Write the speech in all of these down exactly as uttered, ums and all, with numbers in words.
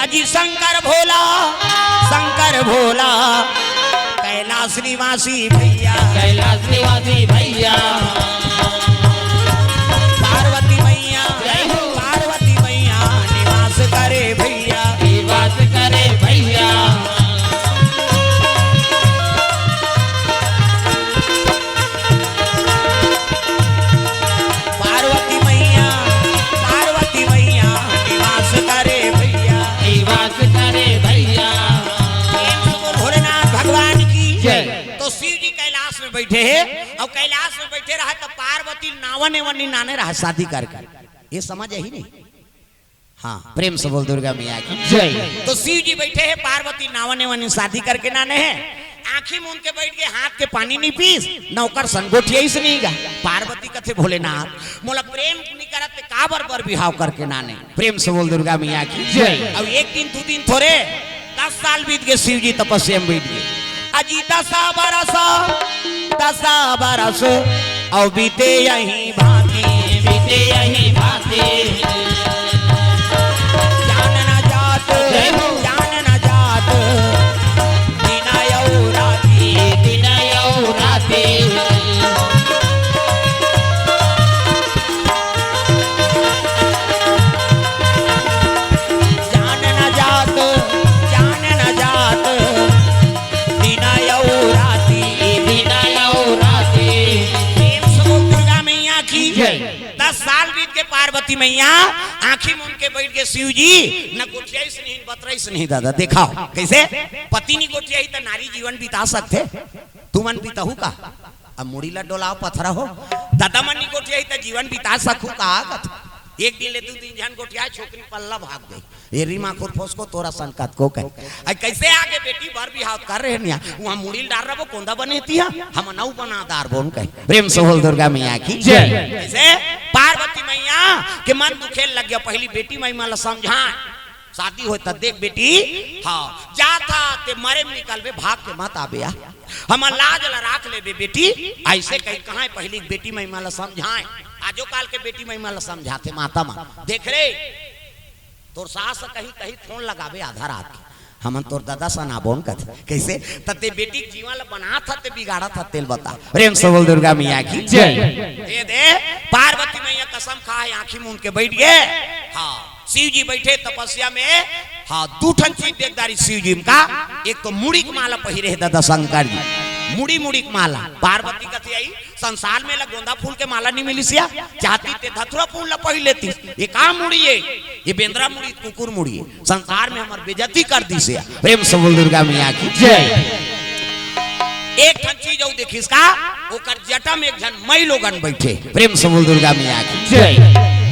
जी शंकर भोला, शंकर भोला, कैलाश निवासी भैया। कैलाश निवासी भैया। पार्वती मैया, जय हो। पार्वती मैया निवास करे भैया। निवास करे भैया। पार्वती मैया, पार्वती मैया निवास करे भैया। निवास करे भैया। प्रेम से बोल भोलेनाथ भगवान की। जय। तो शिव जी कैलाश में बैठे हे, अउ कैलाश में बैठे रहे त पार्वती नावन एवन नाने रहे शादी करके। ये समझ ही नहीं। हाँ, प्रेम से बोल दुर्गा मैया की। जय। तो शिव जी बैठे हे, पार्वती नावन एवन शादी करके नाने हे। आँखी मूंद के बैठ गे, हाथ के पानी नहीं पीस, न ओकर संग गोठियाइस नहीं गा। पार्वती कथे, भोलेनाथ, मोला प्रेम नहीं करत, ते काबर बर बिहाव करके नाने? प्रेम से बोल दुर्गा मैया की। जय। अब एक दिन, दू दिन थोरे, दस साल बीत गे, शिव जी तपस्या में बैठ गे। अजी दसा बरस, दसा बरस, अउ बीते यही भांति। बीते यही भांति। जान न जात, जय हो। जान न जात, दिन अउ राति। दिन अउ राति। जान न जात, जान न जात, दिन अउ राति। दिन अउ राति। प्रेम से बोल दुर्गा मैया की। जय। दस साल बीत के पार्वती मैया आँखी मूंद के बैठ गे, शिव जी न गोठियाइस नहीं, बतराइस नहीं। दादा देखाव कैसे पति नहीं गोठियाही त नारी जीवन बिता सकथे। तुमन बिताहू का? अब मुड़ी ला डोलाव पथरा हो। दादा मन नहीं गोठियाही त जीवन बिता सकहू का? कथे। एक दिन ले दू तीन झन गोठियाय, छोकरी पल्ला भाग गई। ये रीमा खुरफोस को तोरा सन कतको कहे। आई कैसे आगे बेटी बर बिहाव कर रहे निया, वहाँ मुड़ी ल डार रबो, कोंदा बने तिया, हम नौ बना दार बोन कहे। प्रेम से बोल दुर्गा मैया की। जय। कैसे पार्वती मैया के मन दुखे लग गया, पहली बेटी महिमा ला समझाए। शादी होय त देख बेटी, हाँ, जा था ते मरे में निकलबे, भाग के मत आबे आ। हमर लाज ला राख लेबे बेटी, ऐसे कही कहाँ पहली बेटी महिमा ला समझाए। आजो काल के बेटी महिमा ला समझाथे माता मन। देख रे, तोर सास कहीं कहीं फोन लगाबे आधा रात के, हमन तोर ददा सन आबोन कथे। कैसे? त ते बेटी के जीवन ला बनात ह, ते बिगाड़त ह, तेल बता। प्रेम से बोल दुर्गा मैया की। जय। दे दे, पार्वती मैया कसम खाए, आँखी मूंद के बैठ गे। हाँ, शिव जी बैठे तपस्या में। हाँ, दू ठन चीज देख डारिस शिव जी म का। एक तो मुड़ी के माला पहिरे हे ददा शंकर जी, मुड़ी, मुड़ी के माला। पार्वती कथे आई, संसार में ला गोंदा फूल के माला नहीं मिलिस या, चाहती ते धतुरा फूल ला पहिर लेती। ये का मुड़ी है? ये बेंदरा मुड़ी, कुकुर मुड़ी है। संसार में हमर बेइज्जती कर दिस या। प्रेम से बोल दुर्गा मैया की। जय। एक ठन चीज अउ देखिस का, ओकर जटा में एक झन मई लोगन बैठे। प्रेम से बोल दुर्गा मैया की। जय।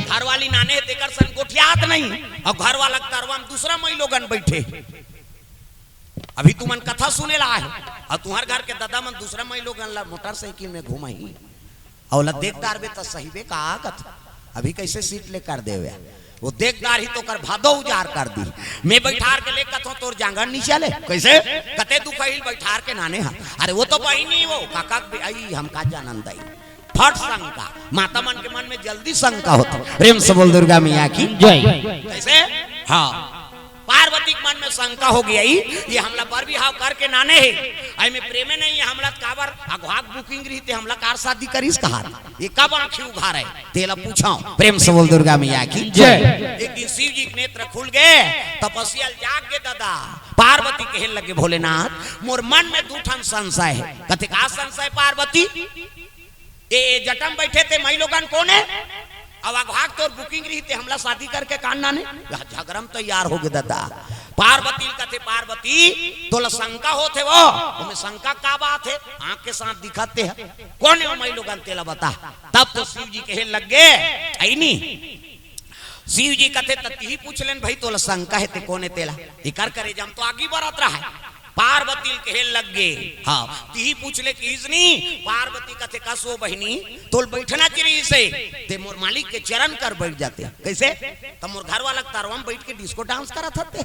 घर वाली नाने हे, तेकर सन गोठियात नहीं, अउ घर वाला के तरवा में दूसरा मई लोगन बैठे। अभी तुमन कथा सुने ला आहे, अउ तुम्हर घर के ददा मन दूसरा मई लोगन ला मोटरसाइकिल में घुमाही, अउ ला देख डारबे त सहीबे का कथे। अभी कैसे सीट ले कर देवे, वो देख डारही त ओकर भादो उजार कर दी। मैं बैठार के ले कथों तोर जांगर नीचे ले। कैसे? कते दुखहिल बैठार के नाने हा। अरे वो तो बहिनी वो, काका के बे-, आई हम का जानन दई। फट शंका, माता मन के मन में जल्दी शंका होथे। प्रेम से बोल दुर्गा मैया की। जय। कैसे? हाँ। पार्वती के मन में शंका हो गई, ये हमला बर बिहाव करके नाने हे, आई में प्रेमे नहीं है, हमला काबर अघवा के बुकिंग रही ते हमला कार शादी करिस कहा, ये कब आँखी उघारे, तेला पूछाओ। प्रेम से बोल दुर्गा मैया की। जय। एक दिन शिव जी के नेत्र खुल गए, तपस्या ल जाग गए ददा। पार्वती कहे लगे, भोलेनाथ, मोर मन में दू ठन संशय हे। कथे का संशय पार्वती? ए, ए जटा म बैठे ते मई लोगन कोन हे? अउ अघवा के तोर बुकिंग रही ते हमला शादी करके कान नाने? या झगड़ा म तैयार हो गे ददा। पार्वती ल कथे, पार्वती, तोला शंका होथे वो? ओमे शंका का बात हे? आँख के साथ दिखत ते हे। कोन हे वो मई लोगन, तेला बता। तब तो शिव जी कहे लग गे, ऐनी। शिव जी कथे, त तिही पूछ लेन भाई, तोला शंका हे ते कोन हे तेला? इकर करेजा म तो आगी बरत रहा हे। पार्वती ल कहे लग गे, हाँ, तिही पूछ ले किहिस नी। पार्वती कथे, कस वो बहिनी, तोल बैठना चाहिए से, ते मोर मालिक के चरण कर बैठ जाते। कैसे? त मोर घर वाला के तरवा म बैठ के डिस्को डांस करत हते।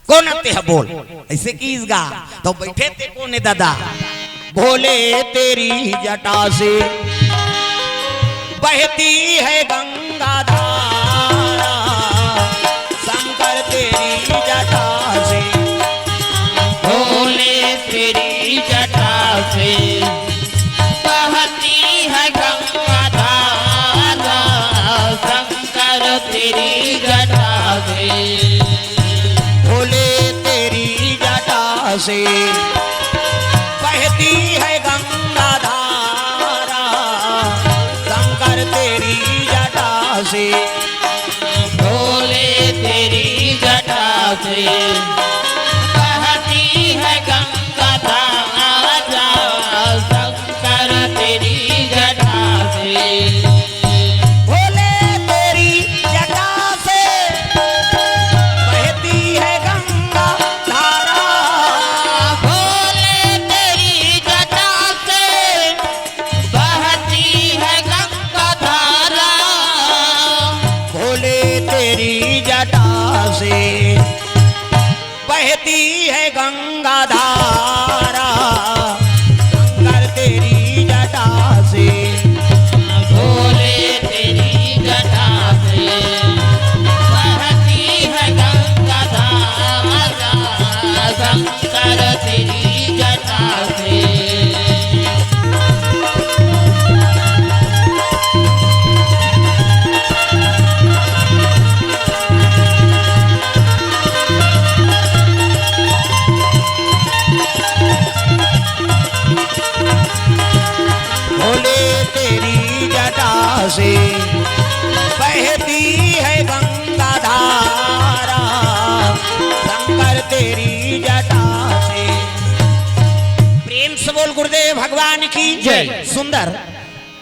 कोन हे ते ह बोल? ऐसे किहिस गा, त बैठे ते कोन हे ददा? भोले तेरी जटा से बहती है गंगा धारा, शंकर तेरी जटा से बहती है गंगा धारा, शंकर तेरी जटा से। भोले तेरी जटा से बहती है गंगा धारा, शंकर तेरी जटा से। भोले तेरी जटा से बहती है गंगा धारा। भोले तेरी जटा से बहती है गंगा धारा। भोले तेरी जटा से बहती है गंगा धारा, शंकर तेरी जटा से। भोले तेरी जटा से बहती है गंगा धारा, शंकर तेरी जटा से। भोले तेरी जटा से बहती है गंगा धारा, शंकर तेरी जटा से। प्रेम से बोल गुरुदेव भगवान की जय। सुंदर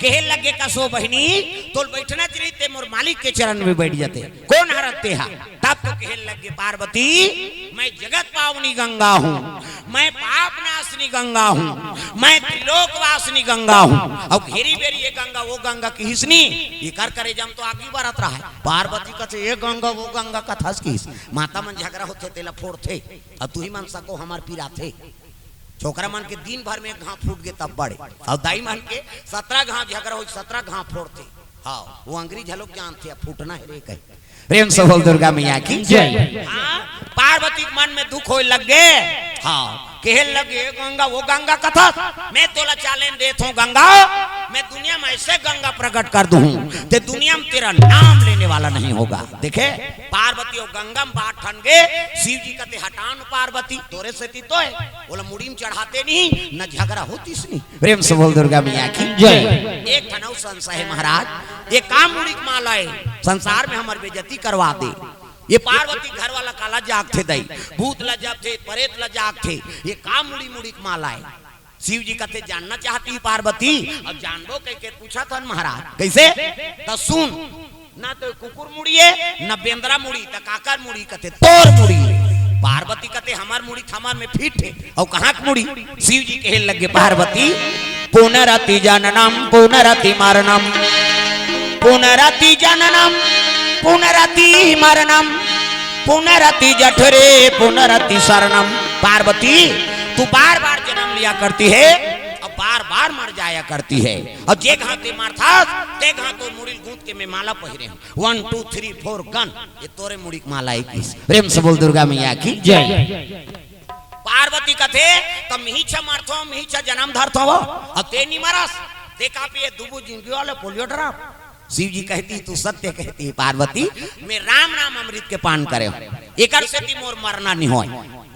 कहे लगे, कसो बहिनी, तोल बैठना चाहिए, ते मोर मालिक के चरण में बैठ जाते। कोन हरत तेहा? तब तो कहे लगे पार्वती, मैं जगत पावनी गंगा हूँ, मैं पाप नाशनी गंगा हूँ, मैं त्रिलोक वासनी गंगा हूँ। अउ घेरी बेरी ये गंगा वो गंगा किहिस नी, एकर करेजा म तो आगी बरत रहा है। पार्वती कथे ये गंगा वो गंगा कथस किहिस। माता मन झगरा होथे तेला फोड़थे, अउ तुही मन सको हमर पिराथे। छोकरा मन के दिन भर में एक घाव फूट गे तब बड़े, अउ दाई मन के सतरा घाव झगरा होई, सतरा घाव फोड़थे। हाँ, वो अंग्रेज लोग जानथे, अब फूटना है रे कहे। प्रेम से बोल दुर्गा मैया की जय। हाँ, पार्वती के मन में दुख होए लग गे। हाँ, कहे लगे, "ए गंगा, वो गंगा कथस, मैं तोला challenge देत हूँ गंगा, मैं दुनिया में ऐसे गंगा प्रकट कर दूँ, ते दुनिया में तेरा नाम लेने वाला नहीं होगा।" देखे, पार्वती वो गंगा में बात ठन गे, शिव जी कथे, "हटान पार्वती, तोरे सेती तो है।" बोला, "मुड़ी में चढ़ाते नहीं, न झगरा होतिस नहीं।" प्रेम से बोल दुर्गा मैया की जय। एक ठन अउ संशय है महाराज, ये का मुड़ी के माला है, संसार में हमर बेइज्जती करवा दे। ये पार्वती घर वाला काला जागथे दई, भूत ला जागथे, परेत ला जागथे, ये का मुड़ी मुड़ी के माला है? शिव जी कथे, "जानना चाहती है पार्वती?" अउ जानबो कहिके पूछत हन महाराज। कइसे? त सुन, ना तो कुकुर मुड़ी है, ना बेंदरा मुड़ी, त काकर मुड़ी? कथे, "तोर मुड़ी है।" पार्वती कथे, "हमर मुड़ी थमर में फिट है।" अउ कहाँ के मुड़ी? शिव जी कहे लगे, "पार्वती, पुनरति जननम पुनरति मरणम, पुनरति जननम पुनरति मरणम, पुनरति जठरे पुनरति शरणम।" पार्वती, तू बार बार जन्म लिया करती है और बार बार मर जाया करती है, और जे घाव ते मरथस, ते घाव तो मुड़ी ल गूंथ के मैं माला पहिरे हूँ। One, two, three, four, gun। ये तोरे मुड़ी के माला है किस। प्रेम से बोल दुर्गा मैया की जय। पार्वती कथे, "त मिही छ मरथो, मिही छ जन्म धरथो वो, अउ ते नी मरस, ते का पिए दुबू जिंदगी वाले पोलियो ड्रॉप?" शिव जी कहती, "तू सत्य कहती है पार्वती, मैं राम नाम अमृत के पान करे हूँ, एकर सेती मोर मरना नहीं होय।"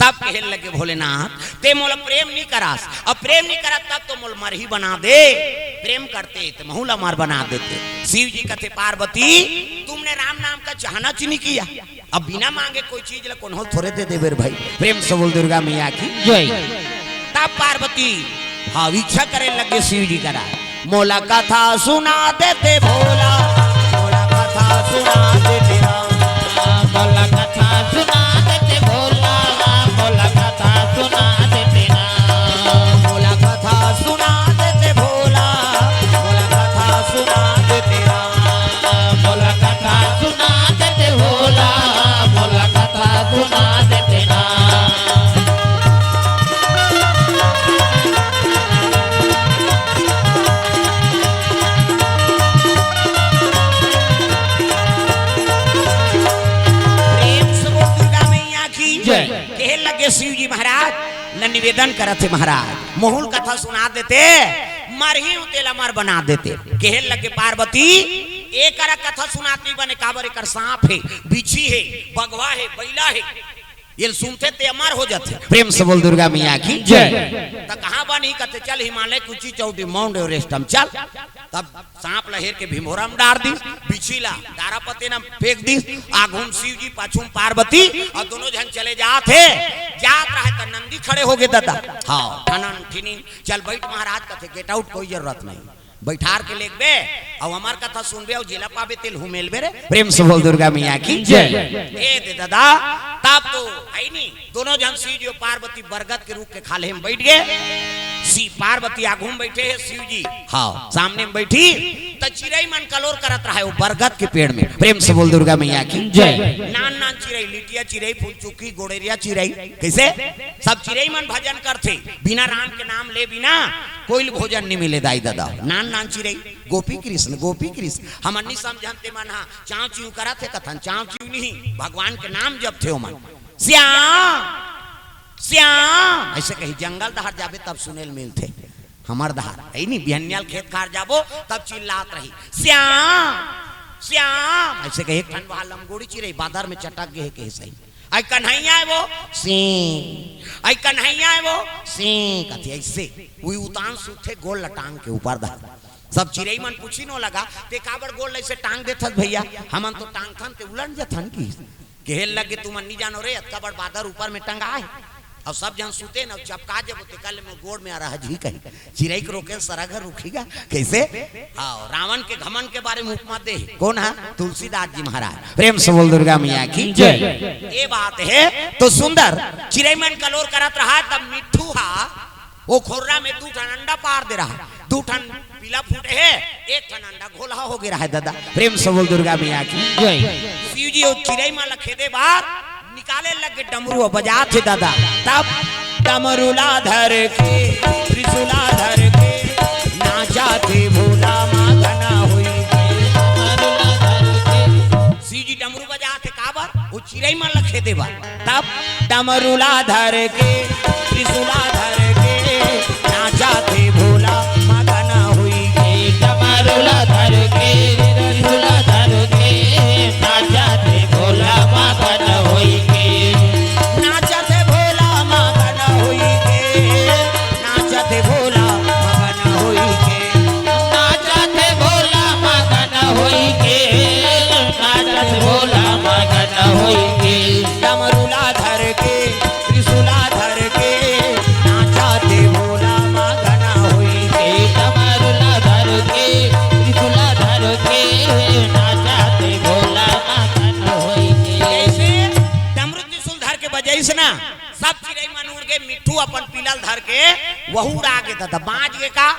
तब कहे लगे, "भोलेनाथ, ते मोला प्रेम नहीं करास, अब प्रेम नहीं करत तब तो मोला मरही बना दे, प्रेम करते तो महू ला मर बना देते।" शिव जी कथे, "पार्वती, तुमने राम नाम का चाहना च नहीं किया।" अब बिना मांगे कोई चीज ला कोनो थोरे दे देबे रे भाई। प्रेम से बोल दुर्गा मैया की जय। तब पार्वती, हाँ, इच्छा करे लगे शिव जी करा, "मोला कथा सुना देते भोला, मोला कथा सुना देते राम, मोला कथा सुना देते भोला, मोला कथा सुना देते राम, मोला कथा सुना देते भोला, मोला कथा सुना देते राम, मोला कथा सुना देते भोला, मोला कथा सुना देते राम।" प्रेम से बोल दुर्गा मैया की जय। कहे लगे शिव जी महाराज, न निवेदन करत हे महाराज, महू ल कथा सुना देते, मरही हूँ तेला मर बना देते। कहे लगे पार्वती, एकरा कथा सुनात नहीं बने, काबर एकर सांप हे, बिच्छी हे, बघवा हे, बइला हे, ये सुनथे ते अमर हो जाथे। प्रेम से बोल दुर्गा मैया की जय। त कहाँ बनही कथे, चल हिमालय के ऊंची चोटी माउंट एवरेस्ट म चल। तब सांप ल हेर के भिंभोरा म डार दिस, बिछी ला तारापति न फेंक दिस। आघू म शिव जी, पाछू म पार्वती, अउ दोनों झन चले जात हे। जात रहे त नंदी खड़े हो गे ददा। हाँ, ठनन ठिनिन, चल बैठ महाराज कथे, गेट आउट, कोई जरूरत नहीं। बैठार के लेगबे, अउ अमर कथा सुनबे, अउ जेला पाबे तेल हुमेलबे रे। प्रेम से बोल दुर्गा मैया की जय। ए दे ददा, तब तो है नी, दोनों झन शिव जी अउ पार्वती बरगद के रूख के खाल्हे म बैठ गे। शिव पार्वती आघू म बैठे हे, शिव जी हाँ सामने म बैठी। त चिरई मन कलोर करत रहे वो बरगद के पेड़ में। प्रेम से बोल दुर्गा मैया की जय। नान नान चिरई, लिटिया चिरई, फुलचुकी, गोड़ेरिया चिरई, कइसे सब चिरई मन भजन करथे, बिना राम के नाम ले बिना कोई ल भोजन नी मिले दाई ददा। नान नान चिरई, गोपी कृष्ण, गोपी कृष्ण, हमन नी समझन ते मन हा चाव चिव करत हे कथन, चाव चिव नहीं, भगवान के नाम जपथे ओमन। श्याम, श्याम, अइसे कही जंगल डहर जाबे तब सुने ल मिलथे। हमर डहर है नी, बिहनिया ल खेत खार जाबो तब चिल्लात रही, श्याम, श्याम, अइसे कही। एक ठन वहाँ लमगोड़ी चिरई बादर में चटक गे हे, कहे सही, आई कन्हैया है वो, सी, आई कन्हैया है वो, सी, कथे अइसे। उही उतान सुते गोड़ ल टांग के ऊपर डहर। सब चिरई मन पूछी नो लगा, ते काबर गोड़ ल अइसे टांग देथस भैया? हमन तो टांगथन ते उलट जथन कि। कहे लगे, तुमन नी जानो रे, अतका बड़ बादर ऊपर में टंगा हे। अउ सब झन सुते न, चपका जबो ते काले में गोड़ में अरहज ही कही। चिरई के रोके सरग ह रुखही गा। कइसे? हाँ, रावण के घमंड के बारे में उपमा दे हे। कोन हा? तुलसीदास जी महाराज। प्रेम से बोल दुर्गा मैया की जय। ये बात हे तो सुंदर। चिरई मन कलोर करत रहा, तब मिट्ठू हा वो खोर्रा में दू ठन अंडा पार दे रहा, दू ठन पीला फूटे हे, एक ठन अंडा घोलहा हो गे रहा हे ददा। प्रेम से बोल दुर्गा मैया की जय। शिव जी वो चिरई मन ल खेदे बर निकाले लगे डमरू बजात हे ददा। तब डमरू ला धर के, त्रिशूला धर के, नाचत हे भोला मगन होई के। शिव जी डमरू बजात हे काबर? वो चिरई मन ल खेदे बर। तब डमरू ला धर के, त्रिशूला धर के, नाचत हे भोला मगन होई के। डमरू ला धर के, त्रिशूला धर के, नाचत हे भोला मगन होई के। नाचत हे भोला मगन होई के। नाचत हे भोला मगन होई के। नाचत हे भोला मगन होई के। नाचत हे भोला मगन होई के। डमरू ला धर के, त्रिशूला धर के, नाचत हे भोला मगन होई के। डमरू ला धर के, त्रिशूला धर के, नाचत हे भोला मगन होई के। जइसे डमरू त्रिशूल धर के बजाइस ना, सब चिरई मन उड़ गे, मिट्ठू अपन पीला ल धर के वहू उड़ा गे ददा, बाँच गे का?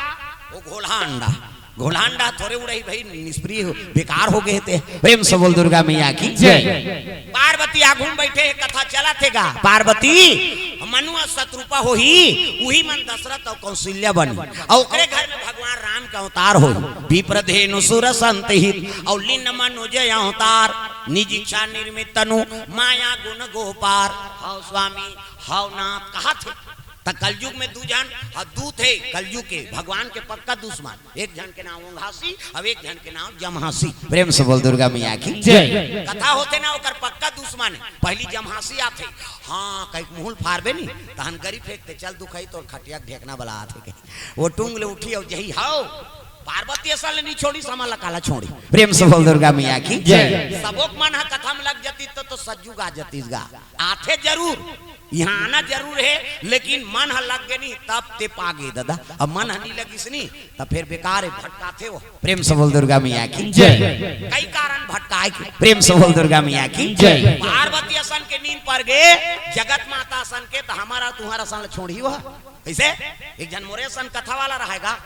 वो घोलहा अंडा। घोलहा अंडा थोरे उड़ही भाई, निष्प्रिय हो, बेकार हो गे हे ते। प्रेम से बोल दुर्गा मैया की जय। पार्वती आघू म बैठे हे, कथा चलत हे गा। पार्वती मनु अस सतरूपा होही, उही मन दशरथ अउ कौशल्या बनही, अउ ओकरे घर में भगवान राम के अवतार होही। विप्र धेनु सुर संत हित, अउ लीन मनुज अवतार, निज इच्छा निर्मित तनु, माया गुण गोह पार। हव स्वामी, हव नाथ, कहत हे। त कलयुग में दू झन ह दूत हे, कलयुग के भगवान के पक्का दुश्मन। एक झन के नाम ओंघासी, अउ एक झन के नाम जम्हासी। प्रेम से बोल दुर्गा मैया की जय। कथा होथे ना, ओकर पक्का दुश्मन हे। पहली जम्हासी आथे, हाँ, कहिके मुँह ल फारबे नी, तहन गरी फेंकथे, चल दुखई तोर खटिया के ढेकना बला आथे कही। वो टूंग ले उठही अउ जही, हव, पार्वती असन ले नी छोड़िस, हमन ला काला छोड़ही। प्रेम से बोल दुर्गा मैया की जय। सबो के मन ह कथा म लग जतिस त, तो सज्जू गा जतिस गा। आथे जरूर, इहाँ आना जरूर हे, लेकिन मन ह लग गे नी, तब ते पा गे ददा। अब मन ह नी लगिस नी, त फेर बेकार हे, भटकाथे वो। प्रेम से बोल दुर्गा मैया की जय। कई कारण भटकाय के। प्रेम से बोल दुर्गा मैया की जय। पार्वती असन के नींद पर गे, जगत माता असन के, त हमर तुम्हर असन ल छोड़ही वो। कइसे? एक झन मोरे असन कथा वाला रहय गा।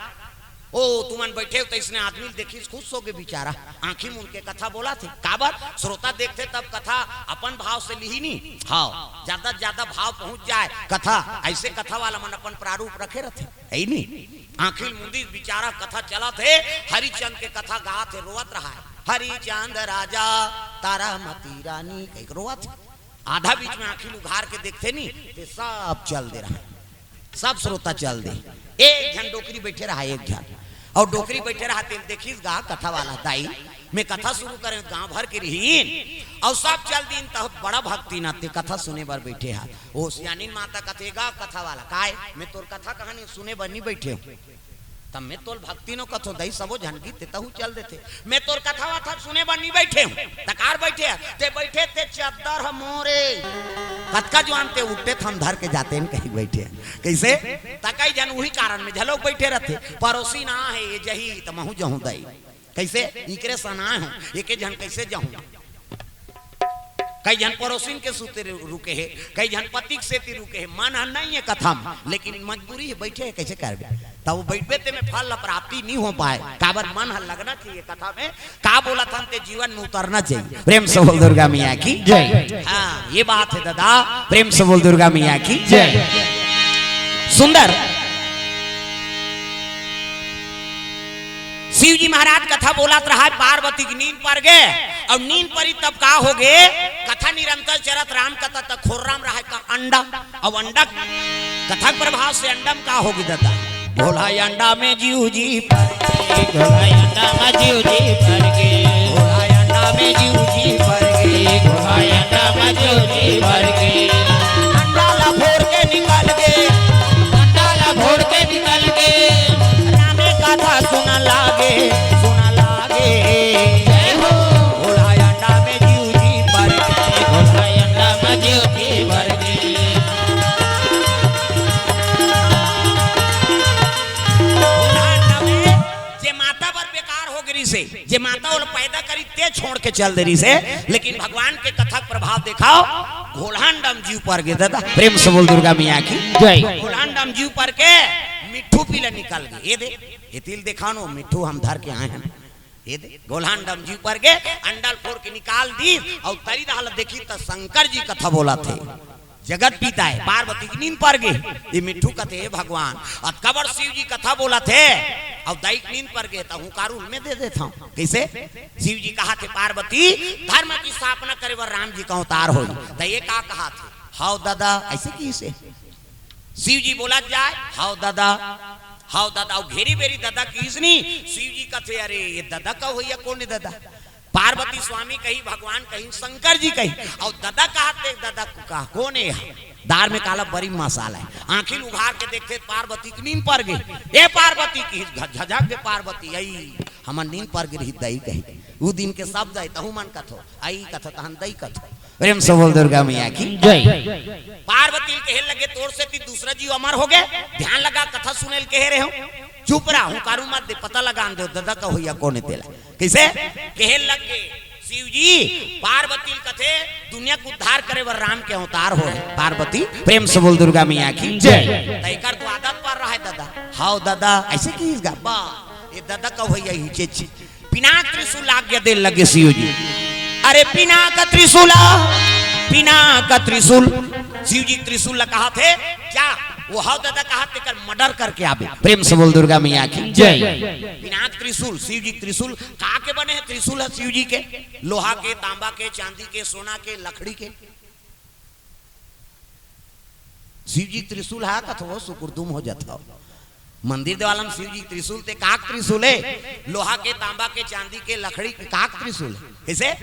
ओ, तुमन बइठे हो, त अइसने आदमी ल देखिस, खुश हो गे बिचारा। आँखी मूंद के कथा बोलथे। काबर? श्रोता देखथे तब कथा अपन भाव से लिही नी। हाँ, ज्यादा से ज्यादा भाव पहुँच जाय कथा। अइसे कथा वाला मन अपन प्रारूप रखे रथे, हइ नी? आँखी ल मूंदिस बिचारा, कथा चलत हे, हरिचंद के कथा गात हे, रोवत रहय। हरिचंद राजा, तारामती रानी, कहिके रोवत हे। आधा बीच में आँखी ल उघार के देखथे नी, ते सब चल दे रहय। सब श्रोता चल दे। एक झन डोकरी बइठे रहय, एक झन। अउ डोकरी बइठे रहय, तेला देखिस गा कथा वाला दाई, मैं कथा शुरू करेंव, गांव भर के रहिन, अउ सब चल दिन, त बड़ा भक्तिन आथे, कथा सुने बर बइठे हा। ओ सियानिन माता कथे, "गा कथा वाला, काय? मैं तोर कथा कहानी सुने बर नी बइठे हंव।" त मैं तोल भक्तिन कथों, दई सबो झन गे, ते तहू चल देथे। "मैं तोर कथा वथा सुने बर नी बइठे हंव।" "त काबर बइठे हस?" "ते बइठे ते चद्दर ह मोरे।" "कतका जुवान ते उठते थम धर के जाते न कही बइठे हस।" कइसे? त कई झन उही कारन में घलोक बइठे रहिथे, "परोसिन आहे, ए जही त महूं जहूं दई।" कइसे? "इकरे सन आय हंव, एके झन कइसे जहूं?" कई झन परोसिन के सेती रु-, रुके हे, कई झन पति के सेती रुके हे, मन ह नइ हे कथा म, लेकिन मजबूरी हे, बइठे हे, कइसे करबे? त ओ बइठबे ते में फल ला प्राप्ति नी हो पाय, काबर मन ह लगना चाहिए कथा में, का बोलत हन ते जीवन में उतरना चाहिए। प्रेम से बोल दुर्गा मैया की जय। हां, ये बात हे दादा, प्रेम से बोल दुर्गा मैया की जय। सुंदर। शिव जी महाराज कथा बोलत रहा, पार्वती के नींद पर गे, अउ नींद परी तब का होगे, कथा निरंतर चरत, राम कथा त खोर्रा म रहा का अंडा, अउ अंडा कथा के प्रभाव से अंडा म का होगे दादा, भोला अंडा में जीव जी पर गे, भोला अंडा में जीव जी पर गे, भोला अंडा में जीव जी पर गे, भोला अंडा में जीव जी पर गे। अंडा ला फोर के निकल गे, अंडा ला फोर के निकल गे, रामे कथा सुना लागे, सुना लागे। जय हो। भोला अंडा में जीव जी पर गे, भोला अंडा में जीव जी पर गे। भोला अंडा में जे माता बर बेकार हो गे रिहिसे, जे माता ओला पैदा करी ते छोड़ के चल दे रिहिसे, लेकिन भगवान के कथा के प्रभाव देखव, घोलहा अंडा म जीव पर गे दादा। प्रेम से बोल दुर्गा मैया की जय। घोलहा अंडा म जीव पर के मिट्ठू पीला निकल गे। ए दे, ए तिल देखा न, मिट्ठू हम धर के आए हन। ए दे, घोलहा अंडा म जीव पर गे, अंडा ल फोर के निकाल दिस, अउ तरी डहर देखिस त शंकर जी कथा बोलत हे। जगत पिता हे, पार्वती के नींद पर गे। ए मिट्ठू कथे, "हे भगवान, अतका बड़ शिव जी कथा बोलत हे, अउ दाई के नींद पर गे, त हुंकारू ल मैं दे देथंव।" कइसे? शिव जी कहत हे, "पार्वती, धर्म के स्थापना करे बर राम जी के अवतार होही।" त ए का कहत हे, "हव ददा," अइसे किहिसे। शिव जी बोलत जाय, "हव ददा, हव ददा," अउ घेरी बेरी ददा किहिस नी। शिव जी कथे, "अरे, ए ददा कहवइया कोन ए ददा?" पार्वती स्वामी कही, भगवान कही, शंकर जी कही, अउ ददा कहत हे, "ददा का कोन ए हा? दार में काला बरी मसाला हे।" आंखी ल उघार के देखथे, पार्वती के नींद पर गे। "ए पार्वती," किहिस, झ-, झझक गे पार्वती, "अई, हमर नींद पर गे रिहिस दई," कही। उ दिन के शब्द हे, तहू मन कथो, "अई" कथो, तहन "दई" कथो। प्रेम से बोल दुर्गा मैया की जय। पार्वती ल कहे लगे, "तोर सेती दूसरा जीव अमर हो गे, ध्यान लगा, कथा सुने ल कहे रहे हंव, चुप रह, हुंकारू मत दे, पता लगान दे, ददा कहवइया कोन ए तेला।" कइसे? कहे लगे शिव जी, पार्वती ल कथे, "दुनिया के उद्धार करे बर राम के अवतार होहे।" पार्वती, प्रेम से बोल दुर्गा मैया की जय। त एकर तो आदत पर रहा हे ददा। "हव ददा," अइसे किहिस गा, बा, ए ददा कहवइया ही चीज। पिनाक त्रिशूल आज्ञा दे लगे शिव जी। "अरे पिनाक त्रिशूल, पिनाक त्रिशूल।" शिव जी त्रिशूल ला कहत हे, "जा, ओ हव ददा कहत तेकर murder करके आबे।" प्रेम से बोल दुर्गा मैया की जय। पिनाक त्रिशूल, शिव जी त्रिशूल, का के बने हे त्रिशूल ह शिव जी के? लोहा के, तांबा के, चांदी के, सोना के, लकड़ी के? शिव जी त्रिशूल हा कथो सुकुरदुम हो जात हव। मंदिर देवालम शिव जी त्रिशूल ते काक त्रिशूल हे, लोहा के, तांबा के, चांदी के, लकड़ी के काक त्रिशूल हे। कइसे?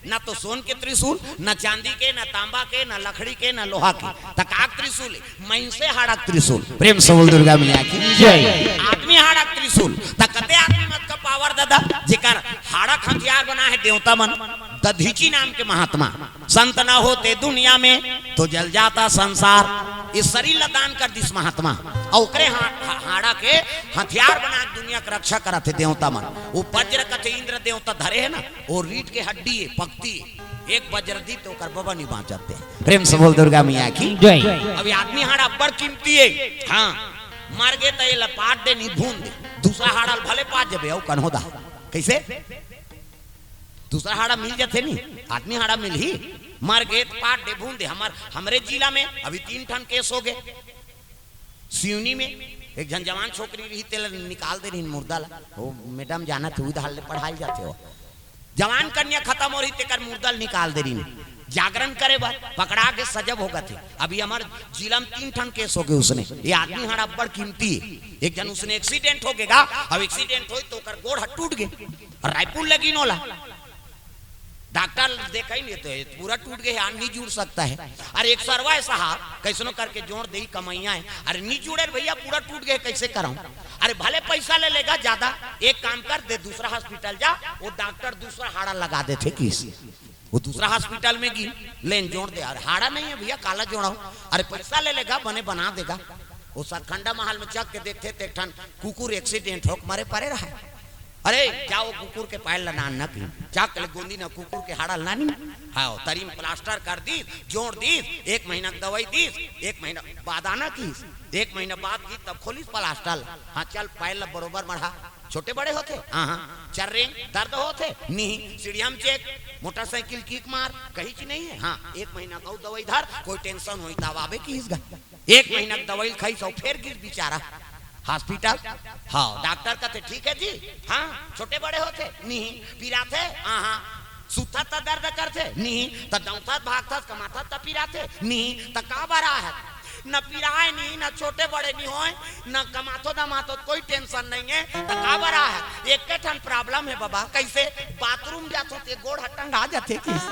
ना तो सोन के त्रिशूल, ना चांदी के, ना तांबा के, ना लकड़ी के, ना लोहा के, त काक त्रिशूल हे, मइनसे हाड़क त्रिशूल। प्रेम से बोल दुर्गा मैया की जय। आदमी हाड़क त्रिशूल, त कते आदमी म अतका power ददा, जेकर हाड़क हथियार बना हे देवता मन। दधीची नाम के महात्मा, "संत न होते दुनिया में तो जल जाता संसार।" ए शरीर ला दान कर दिस महात्मा, अउ ओकरे हा-, हा-, हाड़ा के हथियार बना के दुनिया के रक्षा करत हे देवता मन। ओ वज्र कथे इंद्र देवता धरे हे ना, ओ रीठ के हड्डी हे, पकती हे, एक वज्र दी त ओकर बबा नी बांचत हे। प्रेम से बोल दुर्गा मैया की जय। अब ए आदमी हाड़ा अब्बड़ कीमती हे। हां, मर गे त एला पाट दे, नी भून दे, दूसरा हाड़ा ल भले पाट जबे, अउ कन्हो दा। कइसे? दूसरा हाड़ा मिल जाथे नी, आदमी हाड़ा मिलही, मर गे त पाट दे, भून दे। हमर, हमरे जिला में अभी तीन ठन case हो गे। सिवनी में एक झन जवान छोकरी रही, तेला निकाल दे रहिन मुर्दा ला। ओ madam जानत हे, उधार ले पढ़ाई जाथे ओ। जवान कन्या खतम हो रही, तेकर मुर्दा ल निकाल दे रहिन। जागरण करे बर पकड़ा के सजा भोगत हे। अभी हमर जिला में तीन ठन case हो गे उसने। ए आदमी हाड़ा अब्बड़ कीमती हे। एक झन उसने accident हो गे गा, अब accident होय त ओकर गोड़ ह टूट गे। अउ रायपुर लेगिन ओला। डॉक्टर देखा ही नहीं तो ये पूरा टूट गए, हाथ नहीं जुड़ सकता है। अरे एक सरवा है साहब, कैसनो करके जोड़ दे, कमैया है। अरे नहीं जुड़े रे भैया, पूरा टूट गए, कैसे कराऊं? अरे भले पैसा ले लेगा ज्यादा, एक काम कर दे, दूसरा हॉस्पिटल जा, वो डॉक्टर दूसरा हाड़ा लगा देथे किस। वो दूसरा हॉस्पिटल में गी, लेन जोड़ दे। अरे हाड़ा नहीं है भैया, काला जोड़ाओ। अरे पैसा ले लेगा, बने बना देगा। वो सरखंडा महल में चक के देखथे, ते एक ठन कुकुर एक्सीडेंट होके मरे परे रहा है। अरे जाओ कुकुर के पायल ला नान ना की, चक ले गोंदी ना कुकुर के हाड़ा ला नानी। हाँ, तरी में प्लास्टर कर दीस, जोड़ दीस, एक महीना के दवाई दीस, एक महीना बाद आना कीस। एक महीना बाद गी तब खोलिस प्लास्टर। हाँ, चल पायल ला बरोबर मढ़ा, छोटे बड़े होथे। हाँ हाँ, चर्रे दर्द होथे नहीं, सीढ़िया में चेक, मोटरसाइकिल किक मार, कहीं चीज नहीं है। हाँ, एक महीना का दवाई धर, कोई टेंशन होई तब आबे कीस गा। एक महीना के दवाई खाइस अउ फेर गिस बेचारा हॉस्पिटल। हाँ, डॉक्टर कथे, "ठीक है जी।" "हाँ, छोटे बड़े होथे?" "नहीं।" "पिराथे?" "हाँ हाँ।" "सुतथस त दर्द करथे?" "नहीं।" "त दौंतथस, भागथस, कमाथस त पिराथे?" "नहीं।" "त का बर आए हस?" "न पिराए नहीं, न छोटे बड़े नहीं होय, न कमाथो दमाथो, कोई टेंशन नहीं है, त का बर आए हस?" "एक ठन प्रॉब्लम है बाबा।" "कैसे?" "बाथरूम जाथों ते गोड़ ह टंगा जाथे किस।"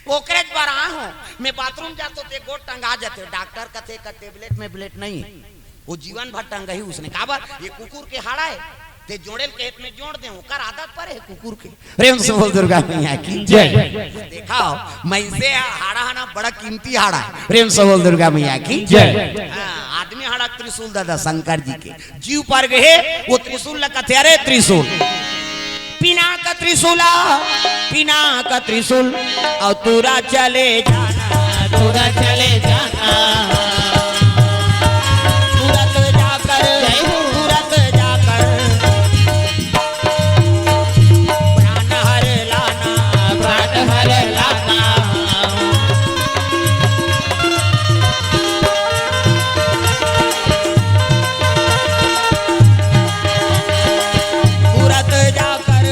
ओकरे बर आए हों, मैं बाथरूम जाथों ते गोड़ टंगा जाथे। डॉक्टर कथे का टेबलेट में ब्लेट नहीं है, वो जीवन भर टंगही उसने। काबर? ये कुकुर के हाड़ा है, ते जोड़े ल कहे त मैं जोड़ देंव, ओकर आदत परे हे कुकुर के। प्रेम से बोल दुर्गा मैया की जय। देखा हो, मइनसे हाड़ा हे ना, बड़ा कीमती हाड़ा हे। प्रेम से बोल दुर्गा मैया की जय। हाँ, आदमी हाड़ा त्रिशूल दादा शंकर जी के। जीव पर गए, वो त्रिशूल ल कथे, "अरे त्रिशूल, पिनाक त्रिशूला, पिनाक त्रिशूल, अउ तुरा चले जाना, तुरा चले जाना, तुरत जाकर, जय हो। तुरत जाकर प्राण हर लाना, प्राण हर लाना।" तुरत जाकर,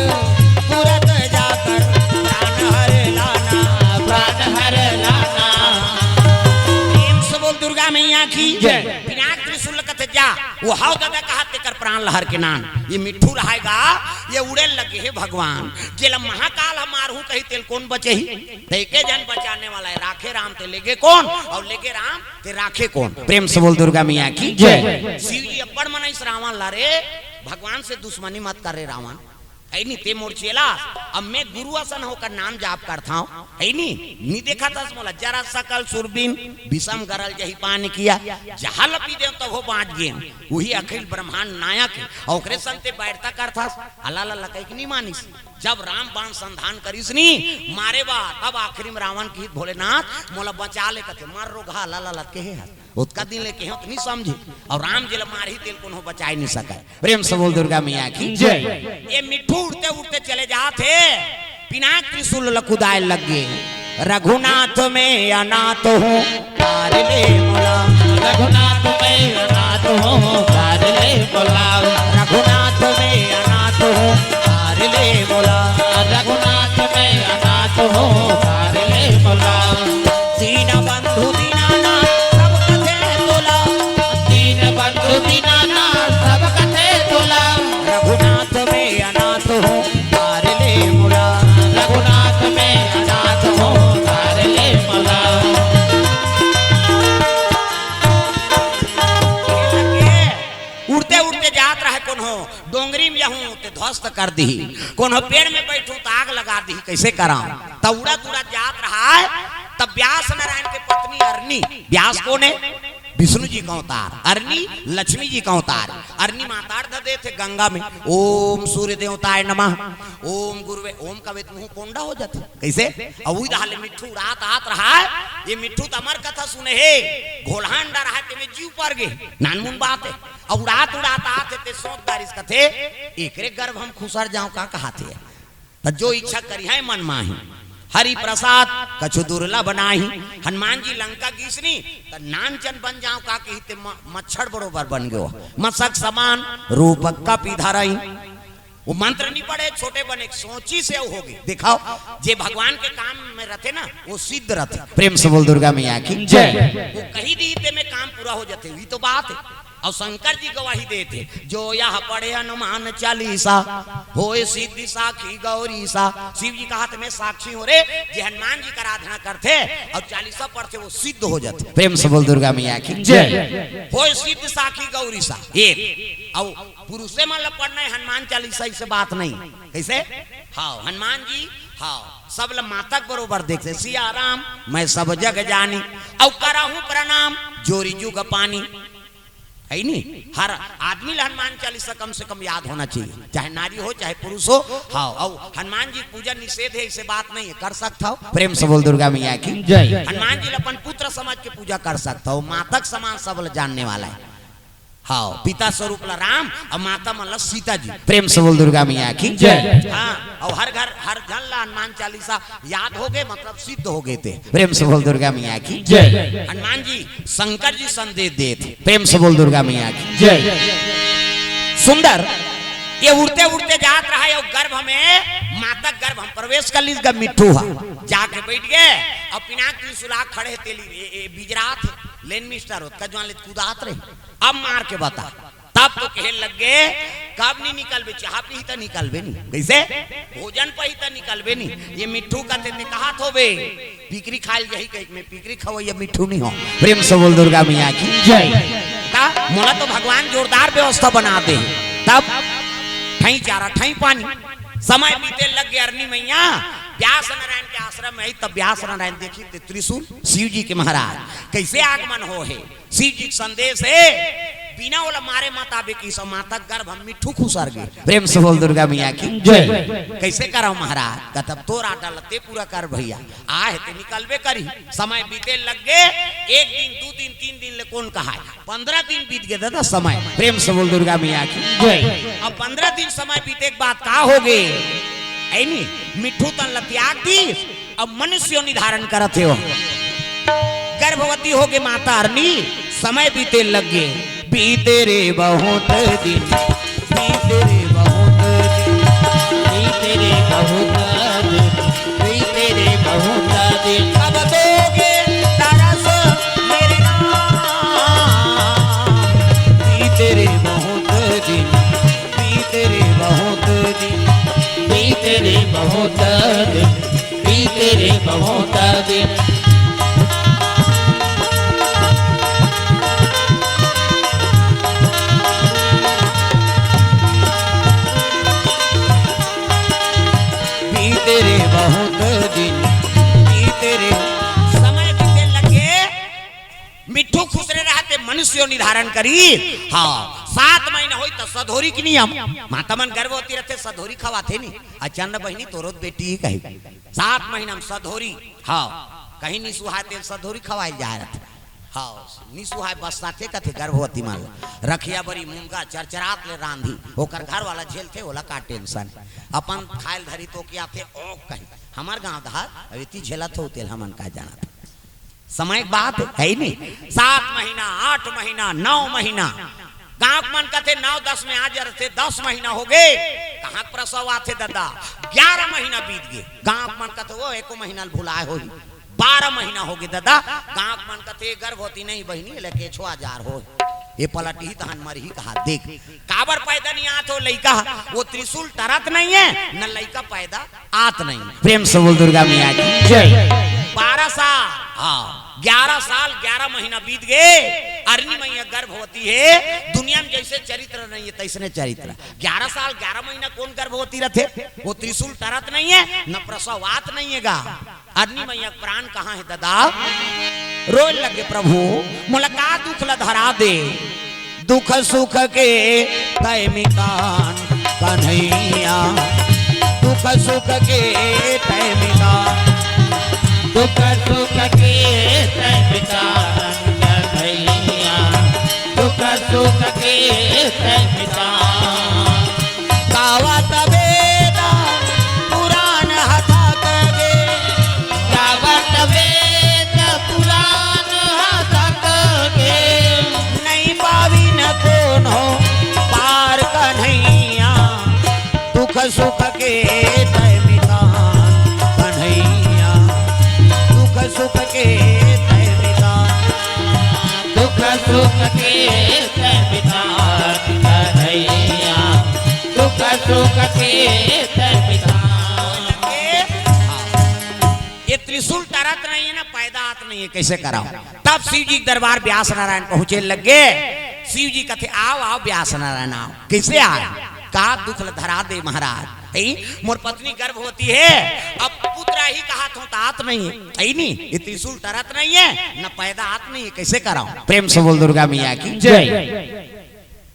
तुरत जाकर प्राण हर लाना, प्राण हर लाना। प्रेम से बोल दुर्गा मैया की जय। पिनाक त्रिशूल कथे जा, वो हव दादा कहा तेकर प्राण ल हर के नान। ये मिट्ठू रहाय गा, ये उड़े लगे हे भगवान। जेला महाकाल ह मारहूं कही तेल कोन बचही? त एके झन बचाने वाला हे, राखे राम ते लेगे कोन, अउ लेगे राम ते राखे कोन। प्रेम से बोल दुर्गा मैया की जय। शिव जी अब्बड़ मनाइस रावण ला, "रे भगवान से दुश्मनी मत कर रे रावण, हे नी ते मोर चेला, अब मैं गुरु असन होकर नाम जाप करथंव, हे नी, नी देखत हस मोला, जरा सकल सुरबीन विषम गरल जही पान किया, जहाँ ल पी देंव तभो बाँच गेंव, उही अखिल ब्रह्मांड नायक हे, अउ ओकरे संग ते बैठता करथस।" अला ला लकई के नी मानिस। जब राम बाण संधान करिस नी, मारे बर, अब आखिरी में रावण किहिस, "भोलेनाथ, मोला बचा ले," कथे, "मर रोगहा, अला ला लतके हे हस।" ओतका दिन ले केहेंव त नी समझे। अउ राम जी ल मारही तेल कोनो बचाय नी सकय। प्रेम से बोल दुर्गा मैया की जय। ये मिट्ठू उड़ते उड़ते चले जात हे, पिनाक त्रिशूल ल कुदाय लग गे। "रघुनाथ मैं अनाथ हूँ, तार ले मोला।" "रघुनाथ मैं अनाथ हूँ, तार ले मोला।" "रघुनाथ मैं अनाथ हूँ, तार ले मोला।" "रघुनाथ मैं अनाथ हूँ, तार ले मोला।" दीन बंधु दीनानाथ सब कथे तोला। दीन बंधु दीनानाथ सब कथे तोला। रघुनाथ मैं अनाथ हूँ, तार ले मोला। रघुनाथ मैं अनाथ हूँ, तार ले मोला। उड़ते उड़ते जात रहे कोनो डोंगरी में जाहूं ते ध्वस्त कर दिही, कोनो पेड़ में बैठूं त आग लगा दिही, कैसे करां? त उड़त उड़त जात रहा है, तब व्यास नारायण के पत्नी अरनी, व्यास कोन है? विष्णु जी का अवतार। अरनी लक्ष्मी जी का अवतार। अरनी माताड़ ध देथे गंगा में, "ओम सूर्य देवताय नमः, ओम गुरुवे।" ओम कवे त मुंह कोंडा हो जाथे। कैसे? अउ उही दहा ले मिट्ठू उड़ात आत रहा है, ये मिट्ठू त अमर कथा सुने हे, घोलहान डर है, तेमे जीव पर गे, नानमुन बात है। अउ उड़ात उड़ात आत हे, ते सोच डारिस कथे, "एकरे गर्भ हम खुसर जांव का?" कहाथे। त जो इच्छा करिहैं मन माही, हरि प्रसाद कछु दुर्लभ नाही। हनुमान जी लंका गिस नी, त नानचन बन जांव का किहिस ते म-, मच्छर बरोबर बन गयो। मसक समान रूप कपि धरई। वो मंत्र नी पढ़े, छोटे बने, सोचिस अउ होगे। देखाव, जे भगवान के काम में रथे ना, वो सिद्ध रथे। प्रेम से बोल दुर्गा मैया की जय। वो कही दिही ते में काम पूरा हो जाथे, वही तो बात है। अउ शंकर जी गवाही देथे, जो यह पढ़े हनुमान चालीसा, होय सिद्धि साखी गौरीसा। शिव जी कहत हे मैं साक्षी हूं रे, जे हनुमान जी के आराधना करथे अउ चालीसा पढ़थे, वो सिद्ध हो जाथे। प्रेम से बोल दुर्गा मैया की जय। होय सिद्धि साखी गौरीसा। एक अउ पुरुषे मन ला पढ़ना हे हनुमान चालीसा, अइसे बात नहीं। कइसे? हाँ, हनुमान जी, हाँ, सब ला माता के बरोबर देखथे। सिया राम मैं सब जग जानी, अउ करहूं प्रणाम जोरी जुग पानी। हे नी? हर आदमी ला हनुमान चालीसा कम से कम याद होना चाहिए, चाहे नारी हो, चाहे पुरुष हो। हाँ, अउ हनुमान जी के पूजा निषेध हे, अइसे बात नहीं हे, कर सकत हव। प्रेम से बोल दुर्गा मैया की जय। हनुमान जी ला अपन पुत्र समझ के पूजा कर सकत हव, माता के समान सब ला जानने वाला हे। हाँ, पिता स्वरूप ला राम अउ माता मन ला सीता जी। प्रेम से बोल दुर्गा मैया की जय। हाँ, अउ हर घर हर झन ला हनुमान चालीसा याद होगे, मतलब सिद्ध होगे ते। प्रेम से बोल दुर्गा मैया की जय। हनुमान जी शंकर जी संदेश देथे। प्रेम से बोल दुर्गा मैया की जय। सुंदर, ये उड़ते उड़ते जात रहा हे अउ गर्भ में, माता के गर्भ में प्रवेश कर लिस गा मिट्ठू हा। जाके बइठ गे अउ पिनाक त्रिशूल खड़े हे तेली, ए, ए, बिजरात हे, लेन मिस्टर होत का ज्वान ले कुदात रहे। अब मार के बता। तब तो कहे लग गे, कब नहीं निकलबे, चाह पीही त निकलबे नहीं। कइसे? भोजन पही त निकलबे नहीं। ये मिट्ठू कथे ते कहात होबे, पिकरी खाइल जाही कहिके, मैं पिकरी खवइया मिट्ठू नहीं हों। प्रेम से बोल दुर्गा मैया की जय। का मोला तो भगवान जोरदार व्यवस्था बना दे। तब ठई चारा, ठई पानी, समय बीते लग गे। अरनी मैया व्यास नारायण के आश्रम में आई, तब व्यास नारायण देखिस ते त्रिशूल, शिव जी के महाराज, कइसे आगमन होहे। शिव जी के संदेश हे, बिना ओला मारे मत आबे कहिस, माता के गर्भ में मिट्ठू खुसर गे। प्रेम से बोल दुर्गा मैया की जय। कइसे करव महाराज? कथे अब तोर आडर ला ते पूरा कर भइया, आहे ते निकलबे करही। समय बीते लग गे, एक दिन, दू दिन, तीन दिन ले कोन कहाय, पंद्रह दिन बीत गे दादा समय। प्रेम से बोल दुर्गा मैया की जय। अब पंद्रह दिन समय बीते के बाद का होगे? हे नी, मिट्ठू तन ला त्याग दिस, अब मनुष्य योनि धारण करत हे वो। गर्भवती होगे माता अरनी, समय बीते लग गे। बीते रे बहुत दिन, बीते रे बहुत दिन, बीते रे बहुत दिन, बीते रे बहुत दिन। कब दोगे दरस मेरे राम? बीते रे बहुत दिन, बीते रे बहुत दिन, बीते रे बहुत दिन, बीते रे बहुत दिन। बीते रे बहुत दिन, बीते रे समय बीते लगे। मिट्ठू खुसरे रहा ते मनुष्य योनि धारण करिस। हाँ, सात महीना होइस त सधोरी के नियम। माता मन गर्भवती रहिथे, सधोरी खवाथे नी। अचन बहिनी तोरो बेटी ही कही। सात महीना में सधोरी। हाँ, कहीं नी सुहाय ते सधोरी खवाय ल जाय रहिथे। हाँ, नी सुहाय बस्साथे कथे गर्भवती मन ला। रखिया बरी मुनगा चरचरात ले रांधी, ओकर घर वाला झेलथे, ओला का tension। अपन खाय ल धरी तो के आथे, ओ कही। हमर गांव डहर, अब एती झेलत हो तेला हमन का जानत। समय के बात हे नी, सात महीना, आठ महीना, नौ महीना, गांव के मन कथे नौ दस में आ जरथे, दस महीना होगे, कहाँ के प्रसव आथे ददा, ग्यारह महीना बीत गे। गांव के मन कथे वो एको महीना ल भुलाय होही, बारह महीना होगे ददा। गांव के मन कथे गर्भवती नहीं बहिनी, लेके छुआ जार हो, ये पलटही तहन मरही कहा। देख, काबर पैदा नहीं आत हो लइका, वो त्रिशूल टरत नहीं हे, न लइका पैदा आत नहीं। प्रेम से बोल दुर्गा मैया की जय। बारह साल, हाँ, ग्यारह साल, ग्यारह महीना बीत गे। अरनी मैया गर्भवती हे, दुनिया में जइसे चरित्र नहीं हे, तइसने चरित्र। ग्यारह साल, ग्यारह महीना कोन गर्भवती रहिथे? वो त्रिशूल टरत नहीं हे, न प्रसव आत नहीं हे गा। अरनी मैया के प्राण कहाँ हे ददा? रोय लगे, प्रभु, मोला का दुख ला धरा दे? दुख सुख के तैं मितान कन्हैया, दुख सुख के तैं मितान, दुख सुख के तैं मितान कन्हैया, दुख सुख के तैं मितान। गावत वेद पुराण हथक गे, गावत वेद पुराण हथक गे, नहीं पाविन कोनो पार कन्हैया, दुख सुख के तैं मितान कन्हैया, दुख सुख के तैं मितान, दुख सुख सुख तीर्थ बिधान करैया, सुख सुख तीर्थ बिधान। ये त्रिशूल टरत नहीं है ना, पैदा आत नहीं है, कैसे कराओ? तब शिव जी के दरबार व्यास नारायण पहुंचे लगे। शिव जी कथे, "आओ, आओ व्यास नारायण, आओ।" कैसे आए? "का दुख ल धरा दे महाराज?" "हे, मोर पत्नी गर्भवती है, अब पुत्र ही कहा तो आत नहीं है, हे नी, ये त्रिशूल टरत नहीं है, न पैदा आत नहीं है, कैसे कराओ?" प्रेम से बोल दुर्गा मैया की जय।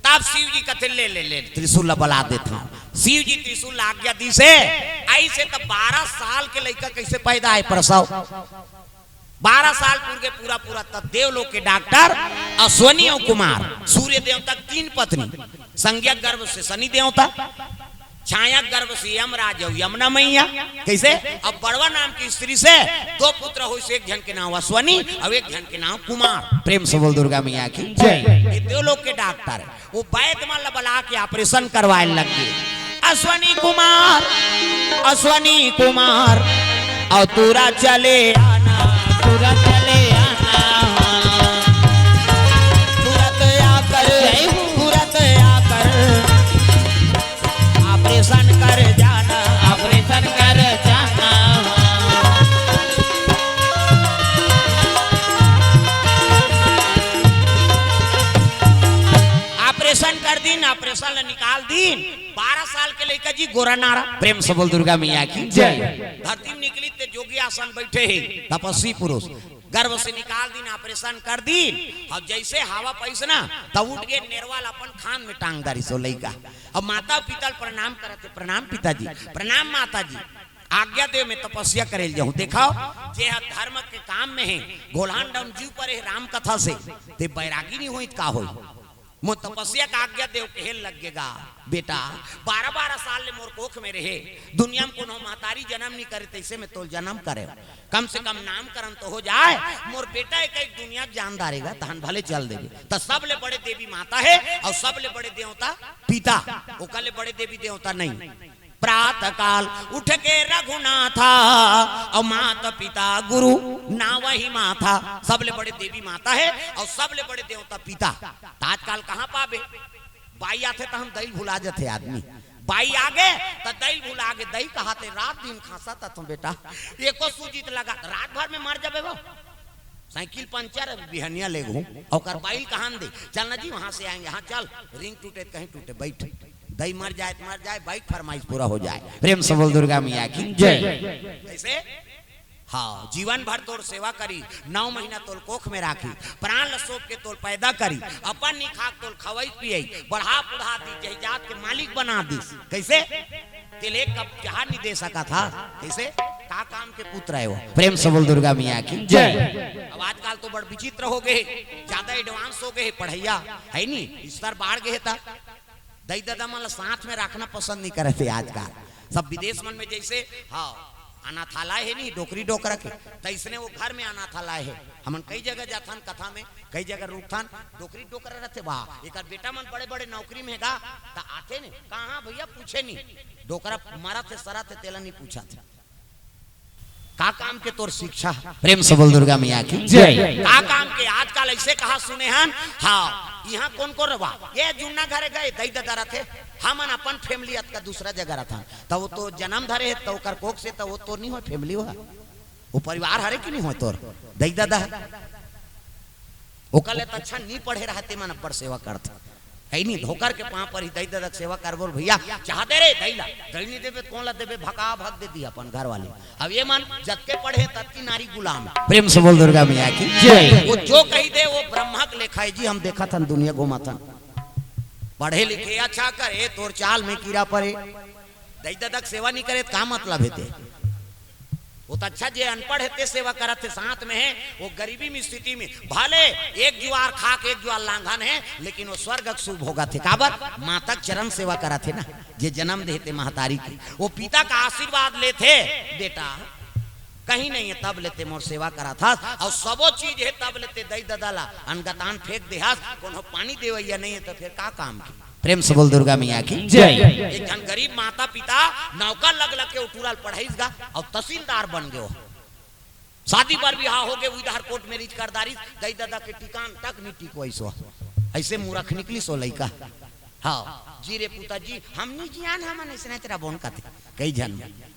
तब शिव जी कथे, "ले, ले, ले, त्रिशूल ला बला देत हूँ।" शिव जी त्रिशूल ला आज्ञा दी से, ऐसे तब बारह साल के लइका कैसे पैदा है, प्रसव? बारह साल पूर के पूरा, पूरा तब देवलोक के डॉक्टर अश्वनी और कुमार, सूर्य देवता की तीन पत्नी, संज्ञक गर्भ से शनि देवता, छाया गर्भ से यमराज और यमुना मैया। कैसे? अब बड़वा नाम की स्त्री से दो पुत्र होइस, एक झन के नाम अश्वनी और एक झन के नाम कुमार। प्रेम से बोल दुर्गा मैया की जय। ये देवलोक के डॉक्टर है। वो वैद्य मन ला बला के ऑपरेशन करवाए लग गए। "अश्वनी कुमार, अश्वनी कुमार, और तुरंत चले आना, तुरंत चले आना, तुरंत आकर, जय हो। तुरंत आकर।" ऑपरेशन कर जाना, ऑपरेशन कर जाना। ऑपरेशन कर दीन, ऑपरेशन ला निकाल दीन। बारह साल के लइका जी, गोरा नारा। प्रेम से बोल दुर्गा मैया की जय। धरती में निकली ते जोगी आसन बैठे है, तपस्वी पुरुष। गर्भ से निकाल दीन, ऑपरेशन कर दीन। अब जैसे हवा पाइस ना, तब उठ के नेरवा ला अपन खान में टांग डारिस वो लइका। अब माता पिता ल प्रणाम करत हे, "प्रणाम पिताजी, प्रणाम माता जी, आज्ञा दे, मैं तपस्या करे ल जाहूं।" देखो, जे ह धर्म के काम में है, गोल्हन डाउन जीव परे है राम कथा से, ते बैरागी नहीं होई त का होई? "मोर तपस्या का आज्ञा देव," कहे लग गे गा। "बेटा, बारह बारह साल ले मोर कोख में रहे, दुनिया में कोनो महतारी जन्म नहीं करे, तैसे में तोल जन्म करे। कम से कम नामकरण तो हो जाए। मोर बेटा एक एक दुनिया के जान डारेगा, तहन भले चल देबे।" त सबले बड़े देवी माता है और सबले बड़े देवता पिता, ओकर ले बड़े देवी देवता नहीं। "प्रातः काल उठ के रघुनाथा, और माता पिता गुरु नावहि माथा।" सबले बड़े देवी माता है और सबले बड़े देवता पिता। त आजकल कहाँ पाबे? बाई आथे त हम दई भुला जथे आदमी। बाई आगे त दई भुला गे। दई कहाथे, "रात दिन खांसत हथों बेटा, एको सूजी त लगा, रात भर में मर जाबे वो। साइकिल पंचर, अभी बिहनिया ले घूम।" ओकर बाई ल कहान दे, "चल ना जी, वहां से आएंगे।" "हाँ चल, रिंग टूटे त कहीं टूटे, बैठ।" दई मर जाए त मर जाए, बाई के फरमाइश पूरा हो जाए। प्रेम से बोल दुर्गा मैया की जय। कैसे? हाँ, जीवन भर तोर सेवा करी, नौ महीना तोल कोख में राखी, प्राण ल सौंप के तोल पैदा करी, अपन नी खाक तोल खवई पियई, बढ़ा बुढ़ा दी, जहिजात के मालिक बना दीस। कैसे? तेल एक कप चाह नहीं दे सका था। कैसे? का काम के पुत्र है वो? प्रेम से बोल दुर्गा मैया की जय। अब आजकल तो बड़ विचित्र हो गए, ज्यादा एडवांस हो गए पढ़ैया, है नी, स्तर बाढ़ गए था। दई ददा मन ला साथ में राखना पसंद नहीं करे थे आजकल। सब विदेश मन में जैसे, हाँ, अनाथालय है नहीं, डोकरी डोकरा के, तैसने वो घर में अनाथालय है। हमन कई जगह जाथन कथा में, कई जगह रुकथन, डोकरी डोकरा रहते, वाह, एकर बेटा मन बड़े बड़े नौकरी में गा, त आथे ने, "कहाँ भैया?" पूछे नहीं, डोकरा मरत हे, सरत हे, तेला नहीं पूछत। का काम के तोर शिक्षा? प्रेम से बोल दुर्गा मैया की जय। का काम के? आजकल ऐसे कहा सुने हन, हाँ, यहाँ कौन कौन रवा? ये जुन्ना घरे गए, दई ददा रथे, हमन अपन फैमिली अतका दूसरा जगह रथन। त वो तो जन्म धरे है, त ओकर कोख से, त वो तो नहीं हो फैमिली हुआ, वो परिवार हरे कि नहीं हो तोर, दई ददा है। ओकर ले त अच्छा नी पढ़े रहते मन अब्बड़ सेवा करत। कहीं नहीं, धोकर के पांव पर ही दई ददा के सेवा कर बोल, "भैया, चाह दे रे, दई ला।" दई नहीं देबे, कौन ला देबे? भका भग दे दिया अपन घर वाले। अब ये मन जतके पढ़े, ततकी नारी गुलाम। प्रेम से बोल दुर्गा मैया की जय। वो जो कही दे, वो ब्रह्मा के लेखा है जी। हम देखा थन, दुनिया घुमा थन, पढ़े लिखे अच्छा करे, तोर चाल में कीड़ा पड़े। दई ददा के सेवा नहीं करे त का मतलब है ते? वो तो अच्छा जे अनपढ़ है ते सेवा करत है, साथ में है, वो गरीबी में स्थिति में भले एक जुआर खाक एक जुआर लांघन है, लेकिन वो स्वर्ग के सुख भोगत है। काबर? माता के चरण सेवा करत है ना, जे जन्म दे हे ते महतारी के, वो पिता का आशीर्वाद लेत है। बेटा, कहीं नहीं है तब ले ते मोर सेवा करत हस, और सबो चीज है तब ले ते दई ददा ला अनगतान फेंक दे हस, कोनो पानी देवैया नहीं है तो फिर का काम के? प्रेम से बोल दुर्गा मैया की जय। एक झन गरीब माता पिता नौकर लग लग के ओ टूरा ल पढ़ाइस गा, अउ तहसीलदार बन गयो। शादी बर बिहाव होगे, उधार कोर्ट मैरिज कर दारिस, दई ददा के टिकान तक नी टिकवाइस हो। अइसे मूरख निकलिस हो लइका। हाँ, जी रे पुता जी, हम नी जियान, हमन अइसने तेरा बोन कथे। कई झन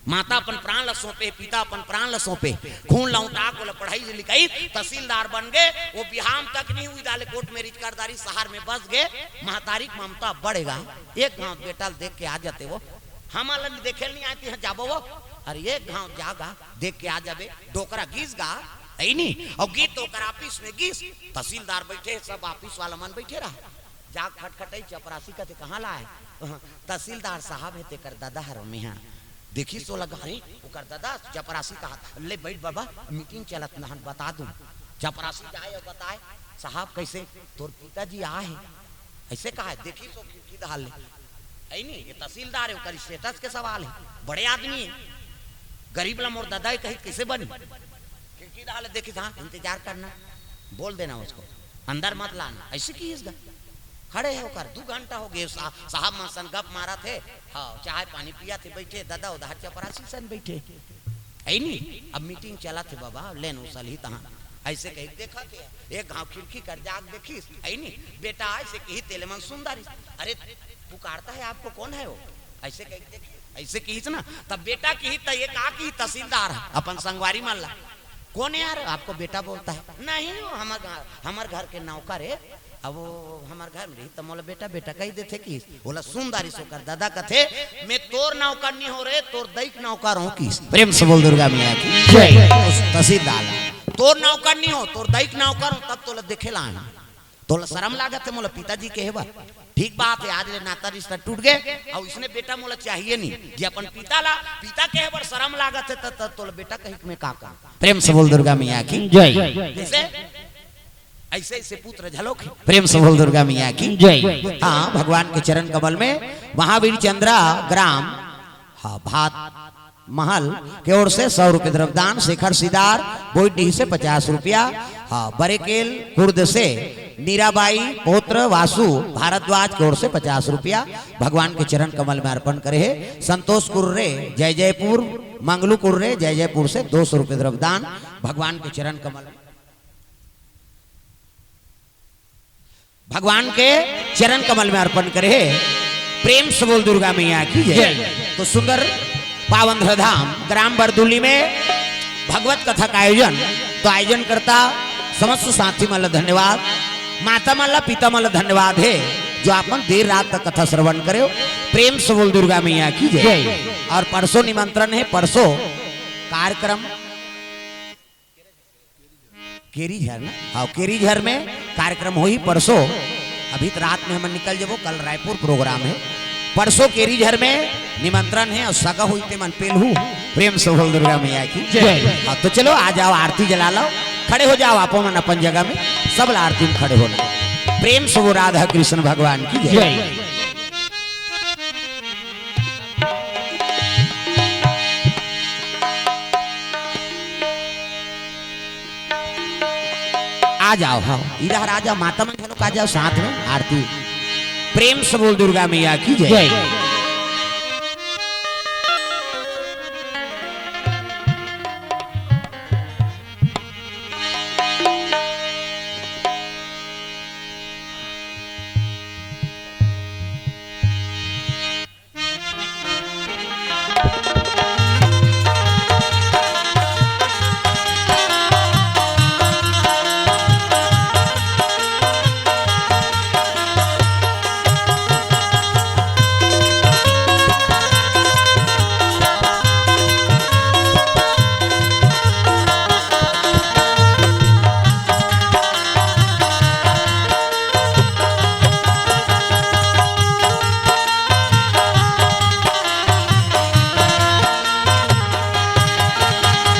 माता अपन प्राण ल सौंपे, पिता अपन प्राण ल सौंपे, खून लौटा के ओला पढ़ाई लिखाई, तहसीलदार बन गे, वो बिहाव तक नी हुई, दाले कोर्ट मैरिज कर दारिस, शहर में बस गे, महतारी के ममता बढ़ेगा, एक घांव बेटा ल देख के आ जाते वो, हमन ल देखे ल नी आए, तिहां जाबो वो, अरे एक घांव जागा, देख के आ जाबे, डोकरा गिस गा, अइ नी, अउ गिस त ओकर ऑफिस में गिस, तहसीलदार बइठे, सब ऑफिस वाला मन बइठे रहा, जा खटखटई चपरासी कथे, "कहाँ ला आए?" "तहसीलदार साहब हे, तेकर ददा हरव मेहा।" देखिस ओला, "अरे, ओकर ददा?" चपरासी कहा, "ले बइठ बाबा, मीटिंग चलत नहन, बता दूं।" चपरासी जाए अउ बताए, "साहब, कइसे?" "तोर पिताजी आए हे।" अइसे कहा हे, देखिस ओ खिड़की डहर ले। अइ नी, ये तहसीलदार हे, ओकर स्टेटस के सवाल हे, बड़े आदमी हे। गरीब ला मोर ददा हे कही कइसे बनी? खिड़की डहर ले देखिस, "हाँ, इंतजार करना, बोल देना उसको, अंदर मत लाना।" अइसे किहिस गा। खड़े हे ओकर, दू घंटा होगे, सा-, साहब मन सन गप मारत हे, हाँ, चाय पानी पियत हे, बइठे, ददा उधार चपरासी सन बइठे। अइ नी, अब मीटिंग चलत हे बाबा, लेन उसल ही तहाँ। अइसे कही देखत हे, एक घांव खिड़की कर जाग देखिस, अइ नी, बेटा अइसे किहिस तेले मन सुन दारिस, "अरे, पुकारता है, आपको कौन है वो?" अइसे कही देखिस, अइसे किहिस ना, तब बेटा किहिस त ये का किहिस, तहसीलदार ह, अपन संगवारी मन ला, "कौन है यार, आपको बेटा बोलता है?" "नहीं, वो हमर घर, हमर घर के नौकर हे, अब वो हमर घर में रही त मोला बेटा, बेटा कहि देथे किहिस।" ओला सुन दारिस ओकर ददा कथे, "मैं तोर नौकर नी हों रे, तोर दई के नौकर हों" किहिस। प्रेम से बोल दुर्गा मैया की जय। तहसीलदार, "तोर नौकर नी हों, तोर दई के नौकर हों, तब तोला देखे ला आए हों।" तोला शरम लागत हे मोला पिताजी कहे बर? ठीक बात हे, आज ले नाता रिश्ता टूट गे, अउ इसने बेटा मोला चाहिए नी। जे अपन पिता ला पिता कहे बर शरम लागत हे, त, त तोला बेटा कही के मैं का करूं? प्रेम से बोल दुर्गा मैया की जय। जइसे अइसे अइसे पुत्र झलोक हे। प्रेम से बोल दुर्गा मैया की जय। हाँ, भगवान के चरण कमल में महावीर चंद्रा ग्राम, हाँ, भात महल के ओर से सौ रुपये द्रव्यदान, शेखर सिदार बोईडीह से पचास रुपया, हाँ, बरेकेल कुर्द से नीराबाई पौत्र वासु भारद्वाज के ओर से पचास रुपया भगवान के चरण कमल में अर्पण करे हे। संतोष कुर्रे जय जयपुर, मंगलू कुर्रे जय जयपुर से दो सौ रुपये द्रव्यदान भगवान के चरण कमल में भगवान के चरण कमल में अर्पण करे हे। प्रेम से बोल दुर्गा मैया की जय। जय। तो सुंदर पावन धाम ग्राम बरदुली में भगवत कथा का आयोजन, तो आयोजन करता समस्त साथी मन ला धन्यवाद, माता मन ला पिता मन ला धन्यवाद हे जो आप मन देर रात तक कथा श्रवण करे हो। प्रेम से बोल दुर्गा मैया की जय। जय। और परसों निमंत्रण हे, परसों कार्यक्रम केरी झर ना? हाँ, केरी झर में कार्यक्रम होही परसों। अभी तो रात में हमन निकल जबो, कल रायपुर प्रोग्राम हे। परसों केरी झर में निमंत्रण हे अउ सगा होही ते मन पेलहू। प्रेम से बोल दुर्गा मैया की जय। हाँ, तो चलो आ जाओ, आरती जला लो, खड़े हो जाओ आप मन अपन जगह में, सब ला आरती में खड़े होना। प्रेम से वो राधा कृष्ण भगवान की जय। जय। आ जाओ, हाँ, इधर आ जाओ, माता मन घलो आ जाओ साथ में आरती। प्रेम से बोल दुर्गा मैया की जय। जय।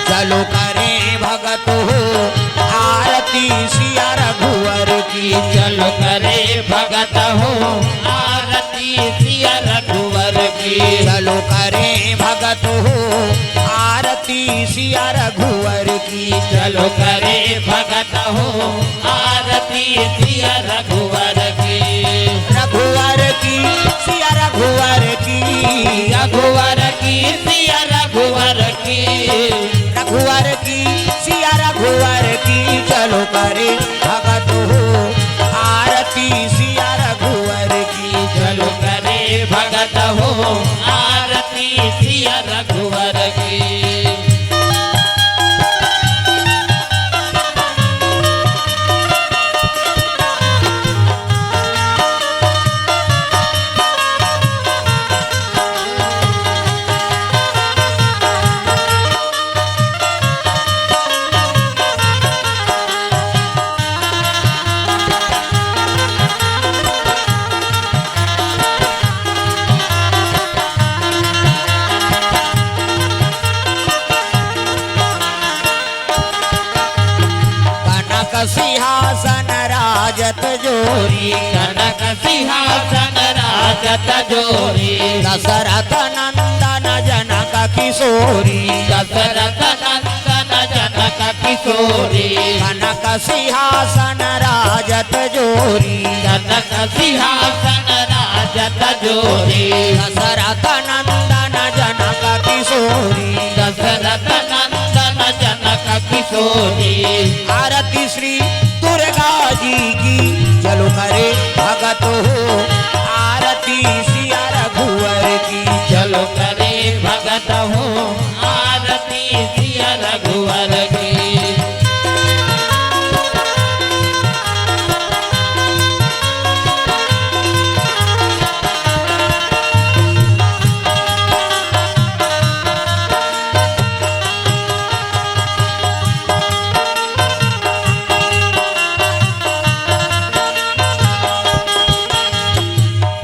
चलो करे भगत हो आरती सिया रघुवर की। चलो करे भगत हो आरती सिया रघुवर की। चलो करे भगत हो आरती सिया रघुवर की। चलो करे भगत हो आरती सिया रघुवर की। रघुवर की सिया रघुवर की। रघुवर की सिया रघुवर की। रघुवर की सिया सिंहासन राजत जोरी। कनक सिंहासन राजत जोरी। दशरथ नंदन जनक किशोरी। दशरथ नंदन जनक किशोरी। कनक सिंहासन राजत जोरी। कनक सिंहासन राजत जोरी। दशरथ नंदन जनक किशोरी। दशरथ नंदन जनक किशोरी। आरती श्री दुर्गा जी की, चलो करे भगत हो। आरती सिया रघुवर की। चलो करे भगत हो। आरती सिया रघुवर की।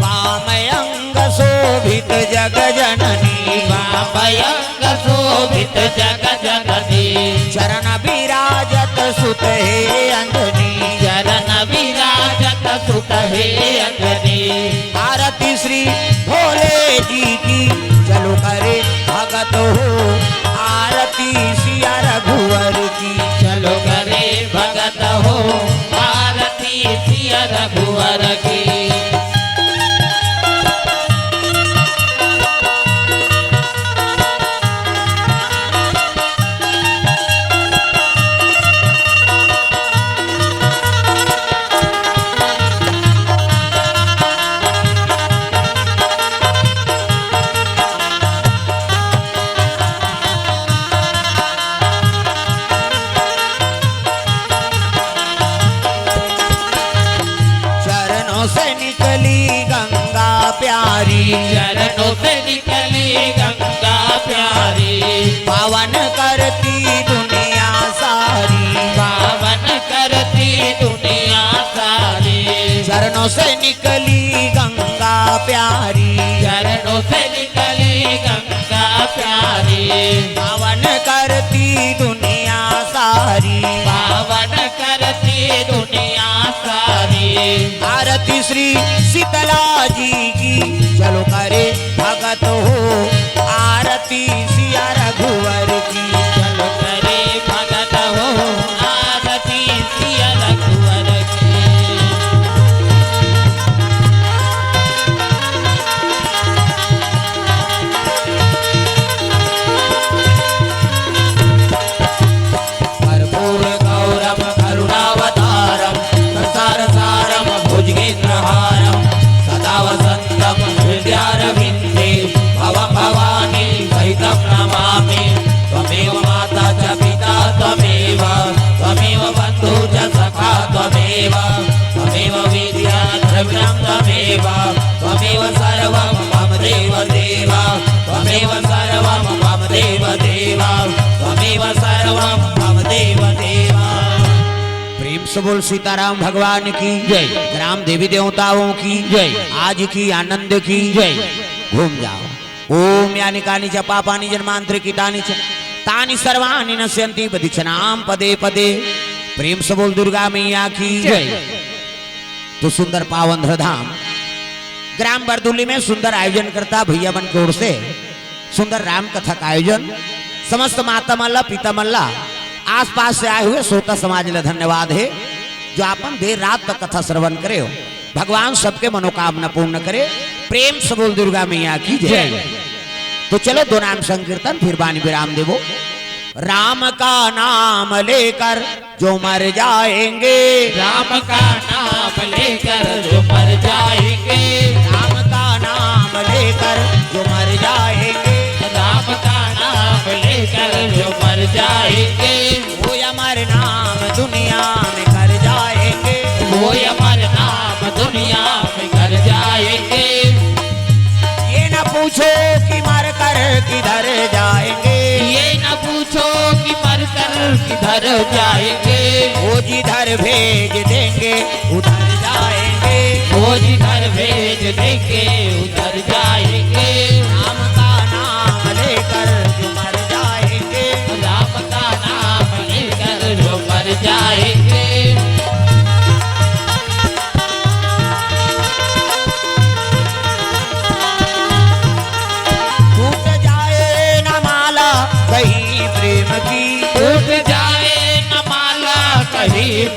वाम अंग शोभित जग जननी। वाम अंग शोभित जग जननी। चरण विराजत सुत हे अंजनी। चरण विराजत सुत हे अंजनी। आरती श्री भोले जी की, चलो करे भगत हो। आरती सिया रघुवर की। चलो करे भगत हो। आरती सिया रघुवर की। चरणों से निकली गंगा प्यारी। चरणों से निकली गंगा प्यारी। पावन करती दुनिया सारी। पावन करती दुनिया सारी। चरणों से निकली गंगा प्यारी। चरणों से निकली गंगा प्यारी। पावन करती दुनिया सारी। पावन करती दुनिया सारी। आरती श्री शीतला जी की, चलो करे भगत हो। आरती सिया रघुवर की। चलो करे भगत हो। आरती सिया रघुवर की। कर्पूर गौरम करुणावतारम संसार सारम भुजगेंद्रहारम सदा वसंतम हृदयारविंदे भवम भवानी सहितम नमामि। त्वमेव माता च पिता त्वमेव, त्वमेव बंधु च सखा त्वमेव, त्वमेव विद्या द्रविणम त्वमेव, त्वमेव सर्वम मम देव देव, त्वमेव सर्वम मम देव देव, त्वमेव सर्वम मम देव देव। प्रेम से बोल सीताराम भगवान की जय। ग्राम देवी देवताओं की जय। आज की आनंद की जय। घूम जाओ। ओम यानि कानि च पापानि जन्मांतरे कृतानि च तानि सर्वाणि नश्यन्ति प्रदक्षिणाम पदे पदे। प्रेम से बोल दुर्गा मैया की जय। तो सुंदर पावन धरधाम ग्राम बरदुली में सुंदर आयोजन करता भैया मन की ओर से सुंदर राम कथा का आयोजन। समस्त माता मन ला, पिता मन ला, आसपास से आए हुए श्रोता समाज ला धन्यवाद हे, जो आपन देर रात तक कथा श्रवण करे हो। भगवान सबके मनोकामना पूर्ण करे। प्रेम से बोल दुर्गा मैया की जय। जय। तो चलो दो नाम संकीर्तन, फिर बानी विराम देबो। राम का नाम लेकर जो मर जाएंगे। राम का नाम लेकर जो मर जाएंगे। राम का नाम लेकर जो मर जाएंगे। राम का नाम लेकर जो मर जाएंगे। वो अमर नाम दुनिया में कर जाएंगे। वो अमर नाम दुनिया में कर जाएंगे। ये न पूछो कि मर कर किधर जाएंगे। ये न पूछो कि मर कर किधर जाएंगे। वो जिधर भेज देंगे उधर जाएंगे। वो जिधर भेज देंगे उधर जाएंगे। राम का नाम लेकर जो मर जाएंगे। राम का नाम लेकर जो मर जाएंगे।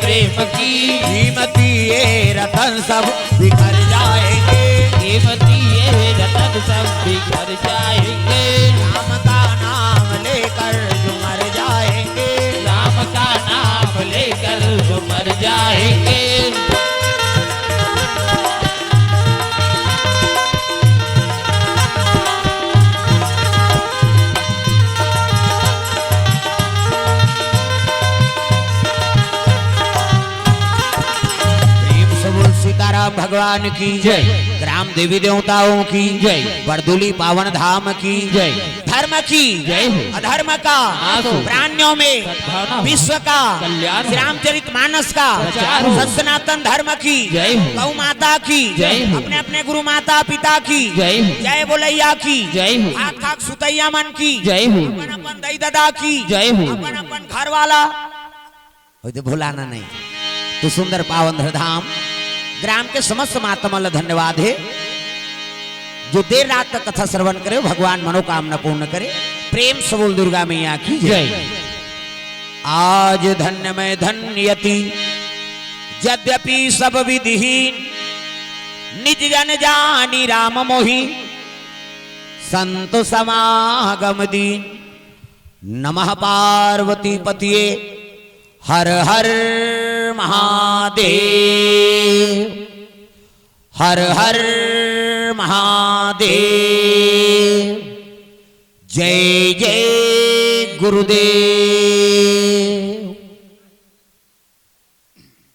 प्रेम की। कीमती ये रतन सब बिखर जाएंगे। कीमती ये रतन सब बिखर जाएंगे। राम का नाम लेकर जो मर जाएंगे। राम का नाम लेकर जो मर जाएंगे। प्रेम से बोल सीताराम भगवान की जय। ग्राम देवी देवताओं की जय। बरदुली पावन धाम की जय। धर्म की जय हो। अधर्म का नाश हो। प्राणियों में सद्भावना हो। विश्व का कल्याण हो। श्री रामचरित मानस का प्रचार हो। सत सनातन धर्म की जय हो। गौ माता की जय हो। अपने अपने गुरु माता पिता की जय हो। जय बोलैया की जय हो। हाथ खाक सुतैया मन की जय हो। अपन अपन दई ददा की जय हो। अपन अपन घर वाला, ओदे भुलाना नहीं। तो सुंदर पावन धरधाम ग्राम के समस्त माता मन ला धन्यवाद हे, जो देर रात तक कथा श्रवण करे, भगवान मनोकामना पूर्ण करे। प्रेम से बोल दुर्गा मैया की जय। जय। आज धन्य मैं धन्य यति, यद्यपि सब विधिहीन, निज जन जानी राम मोहि, संत समागम दीन। नमः पार्वती पतिये, हर हर महादेव, हर हर महादेव। जय जय गुरुदेव।